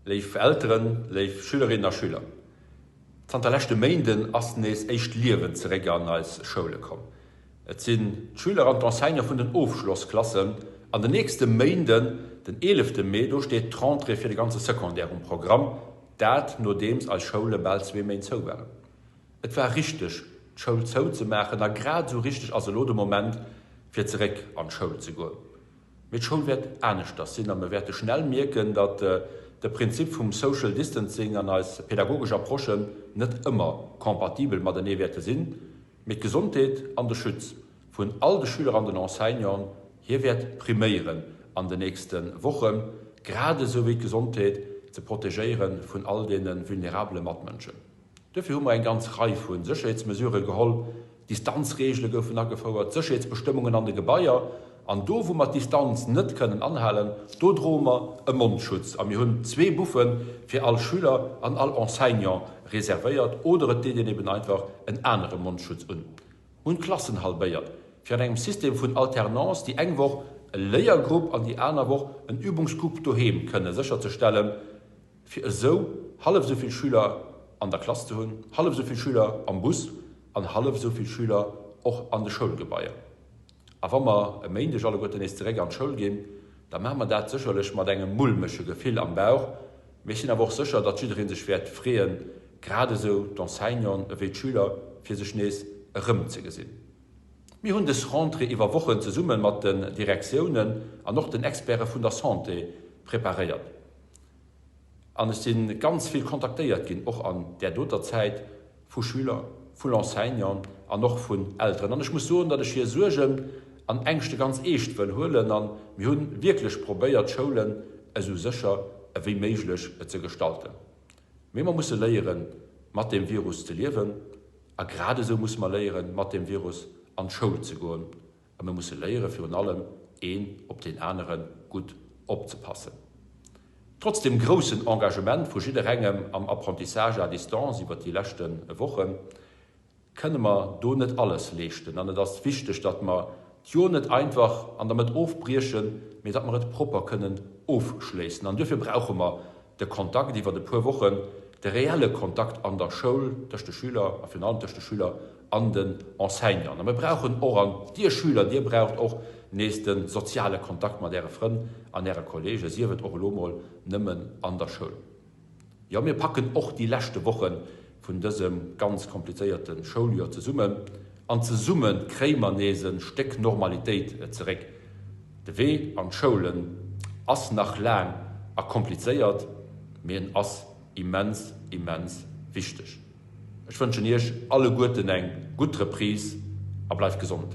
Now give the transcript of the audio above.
Léif Elteren, léif Schülerinnen a Schüler, zanter leschte Méinden ass nees éischt Liewen zeréck an eis Schoule komm. Et sinn d'Schüler an d'Enseignante vun den Ofschlossklassen. An den nächste Méinden, den eelefte Mee, do steet d'Rentrée fir de ganze Secondaire um Programm, dat nodeems eis Schoule bal zwee Méint zou waren. Et war richteg, d'Schoul zouzemaachen a grad esou richteg ass elo de Moment, fir zeréck an d'Schoul ze goen. Mee d'Schoul wäert aneschters sinn a mir wäerte schnell mierken, datt de Prinzip vum Social Distancing an eis pädagogesch Approchen net ëmmer compatibel matenee wäerte sinn. Mee d'Gesondheet an de Schutz vun all de Schüler an den Enseignanten, hie wäert priméieren an den nächste Wochen, grad esou wéi d'Gesondheet ze protegéiere vun all deene vulnerabele Matmënschen. Duerfir hu mer eng ganz Rei vu Sécherheetsmesurë geholl, Distanzreegele goufen agefouert, Sécherheetsbestëmmungen an de Gebaier. An do, wou mer d'Distanz net kënnen anhalen, do droe mer e Mondschutz. A mir hunn zwee Buffe fir all Schüler an all Enseignant reservéiert oder et deet een eben einfach en anere Mondschutz un. Mir hunn d'Klassen halbéiert, fir an engem System vun Alternance déi eng Woch e Léiergrupp an déi aner Woch en Übungsgrupp doheem kënne sécherzestellen, fir esou hallef esou vill Schüler an der Klass ze hunn, hallef esou vill Schüler am Bus an hallef esou vill Schüler och an de Schoulgebaier. A wa mer e Méindeg alleguerten nees zeréck an d'Schoul ginn, da maache mer dat sécherlech mat engem mulmege Gefill am Bauch, mee ech sinn awer och sécher, datt jidderee sech wäert freeën, grad esou d'Enseignanten ewéi d'Schüler, fir sech nees erëmzegesinn. Mir hunn dës Rentrée iwwer Wochen zesumme mat den Direktiounen an och den Experte vun der Santé preparéiert. An ech si ganz vill kontaktéiert ginn, och an där doter Zäit, vu Schüler, vun Enseignanten an och vun Elteren. An ech muss soen, datt ech hir Suergen an Ängschte ganz eescht wëll huelen. A mir hu wierklech probéiert, d'Schoulen esou sécher ewéi méiglech ze gestalten. Mee mer musse léieren, mat deem Virus ze liewen. A grad esou musse mer léieren, mat deem Virus an d'Schoul ze goen. A mir musse léieren, virun allem een op deen anere gutt opzepassen. Trotz dem groussen Engagement vu jidderengem am Apprentissage à distance iwwert déi leschte Wochen, kënne mer do net alles leeschten. An et ass wichteg, datt mer d'Joer net einfach an der Mëtt ofbriechen, mee datt mer et propper kënnen ofschléissen. An duerfir brauche mer de Kontakt iwwert e puer Wochen, de reelle Kontakt an der Schoul tëscht de Schüler a virun allem tëscht de Schüler an den Enseignanten. A mir brauchen och, an dir Schüler, dir braucht och nees de soziale Kontakt mat äre Frënn an äre Kollegen, sief et och elo mol nëmmen an der Schoul. Jo, mir packen och déi leschte Woche vun dësem ganz komplizéierte Schouljoer zesummen an zesumme kréie mer nees e Stéck Normalitéit zeréck. De Wee an d'Schoulen ass nach laang a komplizéiert, mee en ass immens, immens wichteg. Ech wënschen Iech alleguerten eng gutt Reprise a bleift gesond.